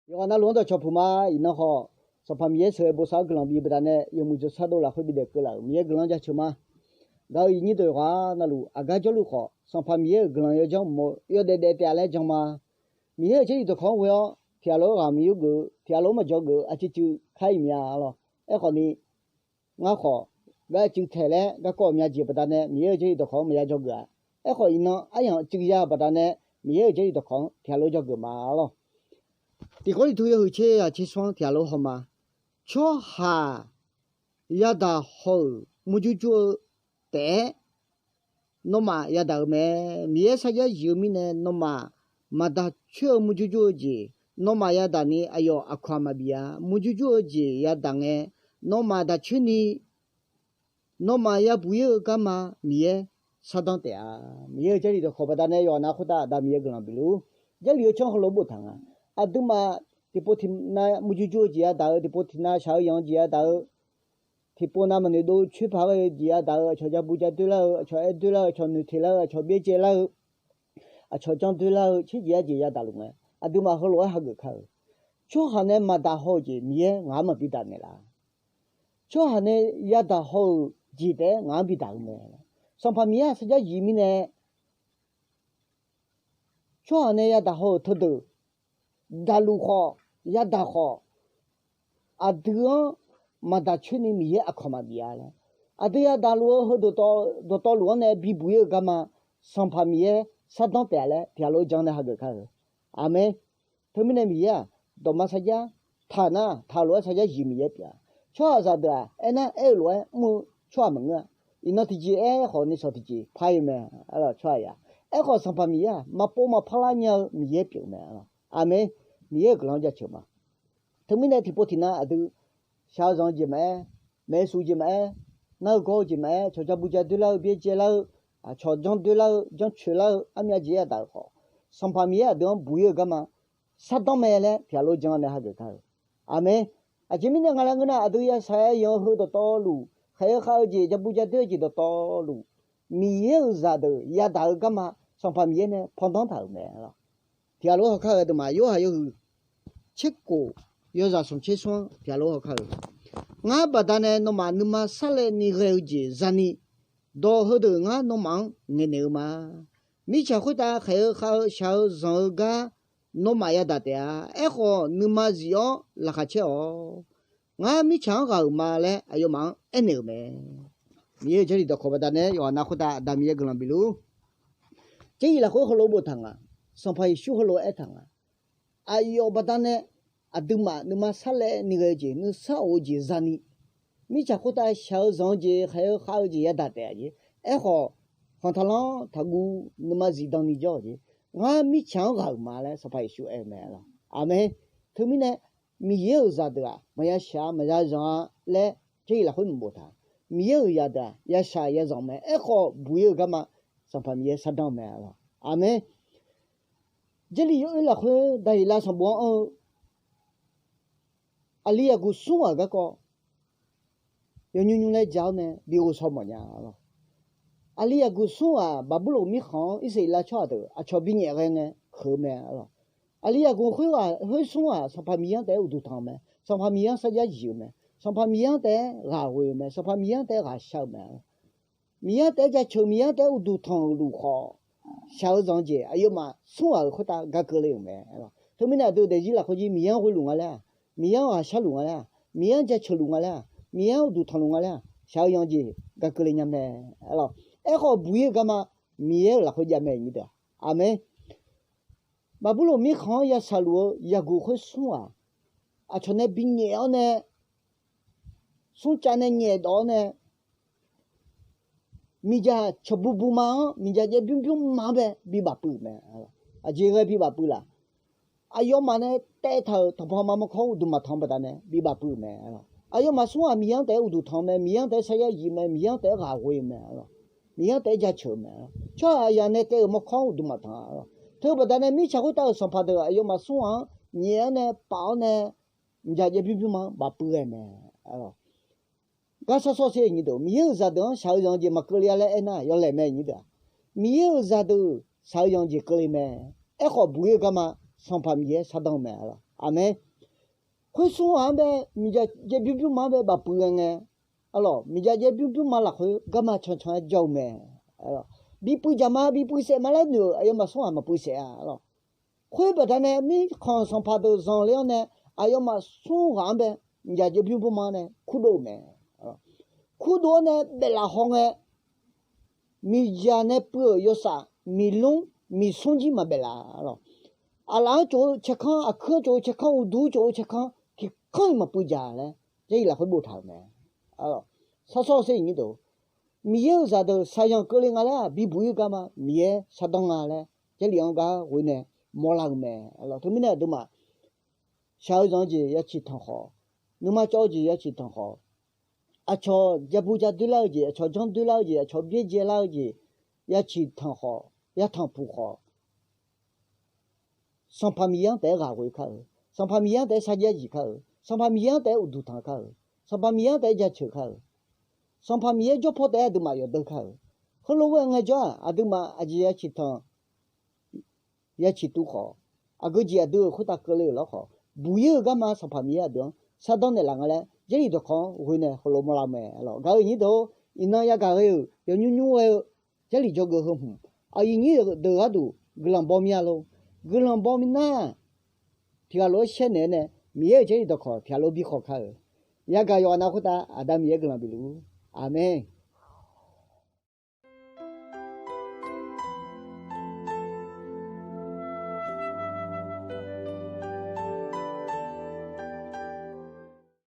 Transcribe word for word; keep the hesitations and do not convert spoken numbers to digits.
Yawqghaq navluf-anr dawqcawq puq ma. Iqnan khawf, Sanqpaq Miqyaer sheuqghae bosav-anr guiqlanq bi baqdanae yawmuiq jawrshar dov lafkhoer bidaef keuvlaf-euq Miqyaer guiqlanq jaceuq ma. Gaq-eu iqnyir deuq yawqghaq navluf aqgar jawrluf khawf, Sanqpaq Miqyaer-euq guiqlanq yawdzanr mq-eu yawdaef daef taef-a laer jan ma. Miqyaer-euq Jarlif dawqkawq-anr ghoe-awr, tiqghaq lof-aer ghaq maqyur geuf-eu, tiqghaq lof-aer maqjawr geuf-eu arcuiv cuiv kar-ir miq-a lawr. Aerkhawf ni, ngar khawf gar cuiv taeq laer garkawv myav jeq baqdanae Miqyaer-euq Jarlif dawqkawq-anr maqya jawr geuf-a. Aerkhawf iqnan aryamq cuiv ya-eu baqdanae Miqyaer-euq Jarlif dawqkawq-anr tiqghaq lof jawr geuf ma lawr. Tiqkawv tiqtu yawhuiq tser ghaq tser smr-anr tiqghaq lof haw ma. Tsawrhaq yadaq haw-euq murjur jur-eu taef-aer nawmaf yadaq-eu mae. Miqyaer sarjax zif-eu mirnae nawmaf maqdaq coer-eu murjur jur-eu jeq, nawmaf yadaq ni aqyawf aqkawq-aq maqbif-a. Murjur jur-eu jeq yadaq ngae, nawmaf daq coer ni nawmaf yabuq ir-eu garma Miqyaer sardanr taef-a. Miqyaer-euq Jarlif dawqkawq baqdanae yawqghaq nav khoertav Aqda Miqyaer guiqlanq bif luf-ur. Jarlif-eu canr heulof boftaq nga. Aqduimaf tiqpov tiqnav murjur jur-eu jeq yadaq-eu, tiqpov tiqnav shaq-eu yanq-eu jeq yadaq-eu, tiqpov nav maqnoeq dov-eu coer paq ghae-eu jeq yadaq-eu, aqcawq ja bu ja doer lar-eu, aqcawq aer doer lar-eu, aqcawq noeq teq lar-eu, aqcawq byaerdzae lar-eu, aqcawq janr doer lar-eu, tser jeq yar jeq yadaq luf ngae, aqduimaf heulof-aer hageuf kar-euq. Tsawrhaq nae maqdaq haw-euq jeq Miqyaer ngaq-anr maqbi daq naeqlaf. Tsawrhaq nae yadaq haw-euq jeq taef-aer ngaq-anr bi daq-eu mae. Sanqpaq Miqyaer-aq sarjax zif mirnae, tsawrhaq nae yadaq haw-euq teudeuq daqluf khawf, yadaq khawf, aqdui-anr maqdaq coer ni Miqyaer aqkawq maqbif-a laer, aqdui yadaq luf-eu heu dawqtawvluf-anr nae bibuq ir-eu garma Sanqpaq Miqyaer sardanr taef-a laer tiqghaq lof-aer jan nae hageuf kar-euq. Aqmeq. Teumirnae Miqyaer-aq dawqma sarjax taq nar, taq-eu lof-aer sarjax zif Miqyaer pyeuf-a. Tsawrhaqzaq deuq-aq aernar, aer-eu lof-aer mr-eu tsawrhaq maqngeur-a. Iqnan tiqjeq aer khawf ni shawq tiqjeq par-ir-eu mae. Tsawrhaq ya. Aerkhawf Sanqpaq Miqyaer-aq maqpov maqpar lar nya-eu Miqyaer pyeuf-eu mae. Aqmeq. Miqyaer-euq guiqlanq-anr jaceuq ma. Teumirnae tiqpov tiqnav aqdui shaq-eu zanq-eu jeq maqaer, maeqsuq jeq maqaer, nar-eu gawr-eu jeq maqaer, aqcawq ja bu ja doer lar-eu, byaerdzae lar-eu, aqcawq janr doer lar-eu, janr coeq lar-eu, armyav jeq yadaq-euq khawf, Sanqpaq Miqyaer aqdui-anr buq ir-eu garma sardanr mae laer tiqghaq lof jan nae hageuf kar-euq. Aqmeq. Aqjeq mirnae nga laer ngeur nar, aqdui yashaq-aer yanq-eu heu dawqtawvluf, khaeq-eu khav-eu jeq, ja bu ja doer-eu jeq dawqtawvluf, Miqyaer-euq zaqdeuq yadaq-eu garma Sanqpaq Miqyaer nae pandanr taq-euq mae. Tiqghaq lof hawkar-eu aqduimaf Yorhaq yawhuiq tserkof yawzaq smq tser smr-anr tiqghaq lof hawkar-eu, ngar baqdanae nawmaf nuima sarlaevni ghae-eu jeq zani, dawq heudeuq ngar nawmaf-anr ngaeqnaeq-eu ma. Mirtsaq khoertav khaeq-eu khav-eu shaq-eu zanq-eu gar nawmaf yadaq taef-a. Aerkhawf nuima zif-awr laqkhaq caer-awq. Ngar mirtsaq-anr ghaq-euq ma laer aqyawfmaf-anr aernaeq-euq mae. Miqyaer-euq Jarlif dawqkawq baqdanae yawqghaq nav khoertav Aqda Miqyaer guiqlanq bif luf-ur. Jarlif lafkhoer heulof boftaq nga. Sanqpaq Yeqsur heulof-aer aertaq nga. Aqyawf baqdanae aqduimaf nuima sarlaevni ghae-eu jeq, nuisar of-eu jeq zani, mirtsaq khoertav shaq-eu zanq-eu jeq, khaeq-eu khav-eu jeq yadaq taef-a jeq. Aerkhawf, khanqtaqlanr taqguv nuima zifdan ni jawr-eu jeq, ngar mirtsaq-anr ghaq-euq ma laer Sanqpaq Yeqsur aer-eu mae. Aqmeq. Teumirnae Miqyaer-euq zaqdeuq-aq maqya shaq-a, maqya zanq-a laer Jarlif lafkhoer maqboftaq. Miqyaer-euq zaqdeuq-aq ya shaq ya zanq mae. Aerkhawf buq ir-eu garma Sanqpaq Miqyaer sardanr mae. Aqmeq. Jarlif yawoer lafkhoer Daqyeqlav sanqbof-anr anr-eu aqli aqguq smr ghaq garkawv yawnymr nymr laer ja-awr nae bi ghovshaw mawfnya lawq. Aqli aqguq smr ghaq Baqburloq mirkhanq-anr Irsaqleqlav tsawrhaq deuq aqcawq binyaef ghae ngae keuq-eu mae lawq. Aqli aqguq khoerghaq khoer smr ghaq Sanqpaq Miqyaer-anr taef-aer uqduq tanq-eu mae. Sanqpaq Miqyaer-anr sarjax zif-eu mae. Sanqpaq Miqyaer-anr taef-aer ghaq ghoe-eu mae. Sanqpaq Miqyaer-anr taef-aer ghaq shar-eu mae. Miqyaer-anr taef-aer jaceuq, Miqyaer-anr taef-aer uqduq tanq-euq luf khawf, shaq-eu zanq-eu jeq aqyawfmaf smr ghaq-euq khoertav ga keuvle-euq mae. Teumirnae aqdui daefzir lafkhoer jir Miqyaer-anr ghoe luf nga laer-aq, Miqyaer-anr ghaqshar luf nga laer-aq, Miqyaer-anr jaceuq luf nga laer-aq, Miqyaer-anr uqduq tanq luf nga laer-aq, shaq-eu zanq-eu jeq ga keuvle nya mae. Aerkhawf buq ir-eu garma Miqyaer-euq lafkhoer jav mae nyir deuq-aq. Aqmeq. Baqburloq mirkhanq-anr ya shaqluf-eu yaqguq khoer smr ghaq aqcawq nae binyaef-awr nae, smrcav nae nyaef dawf-awr nae, miqdzaq cawqbu bu ma-anr, miqdzaq jaev bymr bymr ma-anr bae bi bafpuiv-euq mae. Aqjeq ghae bi bafpuiv laf? Aqyawfmaf nae taev taq-euq tanqpanq ma mawrkawr-anr uqduq maqtanq-eu baqdanae bi bafpuiv-euq mae. Aqyawfmaf smr ghaq Miqyaer-anr taef-aer uqduq tanq-eu mae, Miqyaer-anr taef-aer sarjax zif mae, Miqyaer-anr taef-aer ghaq ghoe-eu mae. Miqyaer-anr taef-aer jaceuq-eu mae. Tsawrhaq aqyawf nae taev-euq mawrkawr-anr uqduq maqtanq-a. Teu baqdanae mirtsaq khoertav-euq sanqpaq deuq aqyawfmaf smr ghaq-anr nyaef-awr nae paf-awr nae, miqdzaq jaev bymr bymr ma-anr bafpuiv ghae mae. Gar sar sawr sher nyir deuq, Miqyaer-euq zaqdeuq-anr shaq-eu zanq-eu jeq maqkeuvle-a laer aernar yawlaeq mae nyir deuq-aq, Miqyaer-euq zaqdeuq shaq-eu zanq-eu jeq keuvle mae. Aerkhawf buq ir-eu garma Sanqpaq Miqyaer shardanr-eu mae. Aqmeq. Khoer smr ghaq-anr bae, miqdzaq jaev bymr bymrma-anr bae bafpuiv ghae ngae, arlawq, miqdzaq jaev bymr bymrma lafkhoer garma cancan-aer jawr-eu mae. Bi puiv dzaq ma, bi puiv saef ma laer noeq-euq aqyawfmaf smr ghaq maqpuiv saef-a, arlawq. Khoer baqdanae mirkhanq sanqpaq deuq zanqler-awr nae, aqyawfmaf smr ghaq-anr bae miqdzaq jaev bymr bymrma nae kurdov-eu mae. Kurdov-awr nae baeflaf haw ngae, miqdzaq nae puiv-euq yawsaf miqlmr miqsmr jir maqbaef laf, arlawq. Aqlaf-anr tsof-eu caerkanr, aqkuir-anr tsof-eu caerkanr, uqduq tsof-eu caerkanr tiqkanr-iq maqpuiv dzaq laer Jarlif lafkhoer boftaq-euq mae. Sar sawr-eu sher iqnyir deuq, Miqyaer-euq zaqdeuq saqyanq keuvle nga laer-aq, bibuq-ir garma Miqyaer shardanr nga laer Jarlif-anr gar ghoe nae mawrlar-eu mae. Teumirnae aqduimaf shaq-eu zanq-eu jeq ya ciqtanq khawf, nuima cawv-eu jeq ya ciqtanq khawf, aqcawq jabu ja doerlar-eu jeq, aqcawq janr doerlar-eu jeq, aqcawq byaerdzae lar-eu jeq ya ciqtanq khawf, ya tanqpuq khawf, Sanqpaq Miqyaer-anr taef-aer ghaq ghoe kar-eu, Sanqpaq Miqyaer-anr taef-aer sarjax jiq kar-eu, Sanqpaq Miqyaer-anr taef-aer uqduq tanq kar-eu, Sanqpaq Miqyaer-anr taef-aer jaceuq kar-eu, Sanqpaq Miqyaer jawrpaw taef-aer aqduimaf yawdeur kar-eu. Heulof-aer ngaejawr-aq, aqduimaf aqjeq ya ciqtanq ya ciqtuv khawf, aqgeu jeq aqdui-euq khoertav keuvle-euq lawr khawf, buq-ir-eu garma Sanqpaq Miqyaer aqdui-anr shardanr naeqlaf nga laer Jarlif dawqkawq-anr ghoe nae heulof mawrlar-eu mae. Gaq-eu iqnyir deuq-or, iqnan yagaq ghae-euq yawnymr nymr ghae-eu Jarlif jawrgeuf heu hmq, aqyuif nyir deuq gharduq guiqlanq baw mir-a lor. Guiqlanq baw mirnar, tiqghaq lof-aer shaer naeq-aer nae Miqyaer-euq Jarlif dawqkawq tiqghaq lof bi khawq kar-euq. Yagaq yawqghaq nav khoertav Aqda Miqyaer guiqlanq bif luf-ur. Aqmeq.